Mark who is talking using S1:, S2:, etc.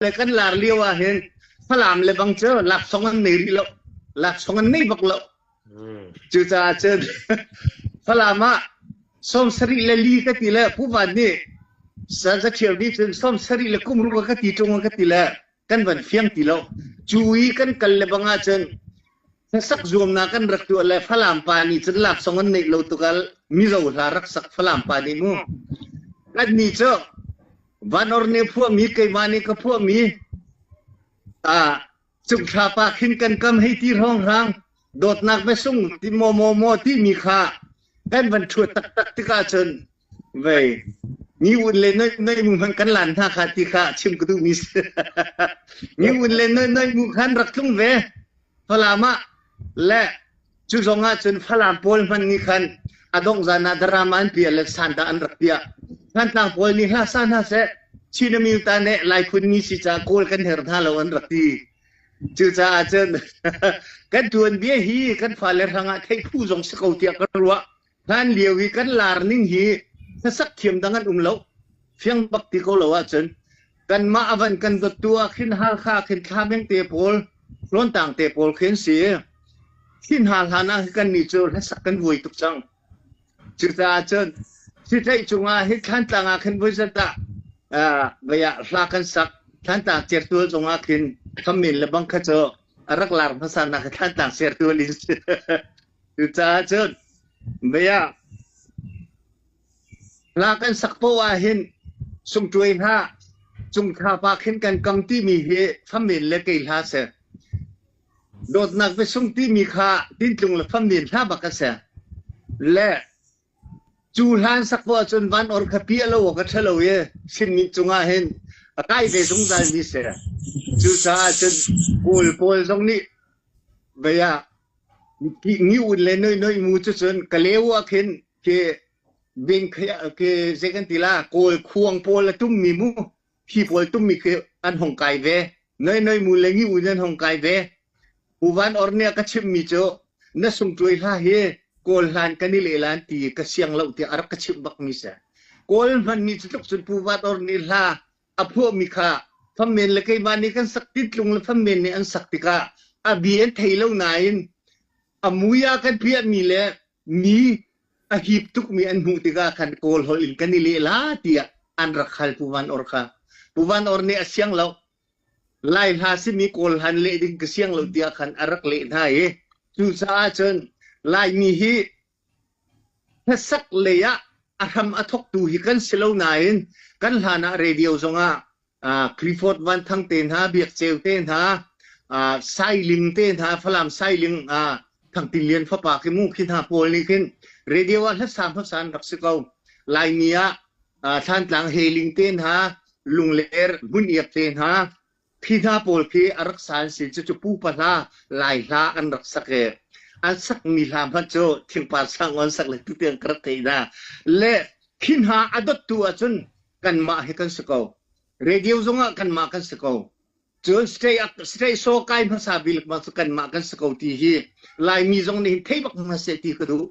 S1: Le kan lar lio ah hin Falam le bang cu laksawng an nei rih lo. Laksawng an nei bak lo. Cucaah cun Falam ah 74 ka ti le Pu Van nih Zathiau nih cun 76 ka ti ṭung ka ti le kan van fiang ti lo. Cu i kan kal le bang ahcun hlasak zuamnak kan rak tuah le Falam pa nih cun laksawng an neih lo tukal Mizo hla rak sak Falam pa nih mu. Kan nih cu Van Or nih phuahmi keimah nih ka phuahmi ah cungthla pa khin kan kam hei ti hrawnghrang dawtnak biasung ti maw maw maw timi kha kan van ṭhuat taktak tikah cun vei mi un le noi noi mu hmanh kan lan hna kha ti kha chim ka duhmi si. Mi un le noi noi mu khan rak tlung ve Falam ah le Cu zong ah cun Falam pawl hmanh nih khan a dongh zan ah drama an piah le sanda an rak piah. Thantlang pawl nih hla sa hna seh, Chin Amyota nih Lai phun mi si caah Kawl kan her hna lo an rak ti. Cucaah cun kan tuanbia hi kan fale hrangah theih phu zong si ko tiah ka ruah. Hlan lio i kan lar ning hi hlasak thiam dang an um lo. Fiang bak ti ko lo ahcun kanmah a van kan dawttu ah khin Halkha khin Thlameng te pawl, Hlawntang te pawl khi an si. Hi hna hlan ah kan nih cu hlasak kan vuai tuk cang. Cucaah cun sitlaih cungah hi Thlantlang ah khin voi zat ah vei ah hla kan sak. Thlantlang certual zongah khin khammin le bang kha cu a rak lar hmasa nak Thlantlang certual in si. Cucaah cun vei ah hla kan sak poah ah hin sungṭuai hna cungthla pa khin kan kam timi hi fammin le kei hla si. Dawtnak biasung timi kha tintlung le fammin hla bak a si. Le cu hlan sak poah cun van or kha pi a lo awk a ṭha lo i Chinmi cungah hin a kai ve zungzal mi si. Cucaah cun Kawl pawl zong nih vei ah Ngi un le noi noi mu cu cun Kaleu ah khin khi bing khi zei kan ti la Kawl khuang pawl a tummi mu hi pawl tummi khi an hong kai ve. Noi noi mu le ngi un an hong kai ve. Pu Van Or nih a ka chimhmi cu na sungṭuai hla hi Kawl hlan kan i leh lan ti ka siang lo tiah a rak ka chimh bakmi si. Kawl hman nih cu tluk cun Pu Van Or nih hla a phuahmi kha fammen le keimah nih kan sak titlung le fammen nih an sak tikah a bi an thei lo nain a mui ah kan piahmi le mi a hip tukmi an hmuh tikah khan Kawl holh in kan i leh la tiah an rak hal Pu Van Or kha. Pu Van Or nih a siang lo. Lai hla simi Kawl hlan leh ding ka siang lo tiah khan a rak leh hna i cucaah cun Laimi hi Hlasak lei ah a hram a thawktu hi kan si lo nain kan hlan ah radio zongah Clifford Van Thang te hna, Biak Ceu te hna, Sailing te hna, Falam Sailing Thang Tin Lian fapa khi mu khi hna pawl nih khin radio ah hlasa hmasa an rak si ko. Laimi ah Thlantlang Heling te hna, Lungler Hmun Iap te hna, Khi hna pawl khi a rak sa an si. Cucu pupa hla, Lai hla an rak sak i an sakmi hla hmanh cu thingpar sang an sak le tutiang ka rak theih hna. Le khi hna a dottu ahcun kanmah hi kan si ko. Radio zongah kanmah kan si ko. Cun state saw kai hmasa bik cu kanmah kan si ko ti hi Laimi zong nih hin thei bak hna seh ti ka duh.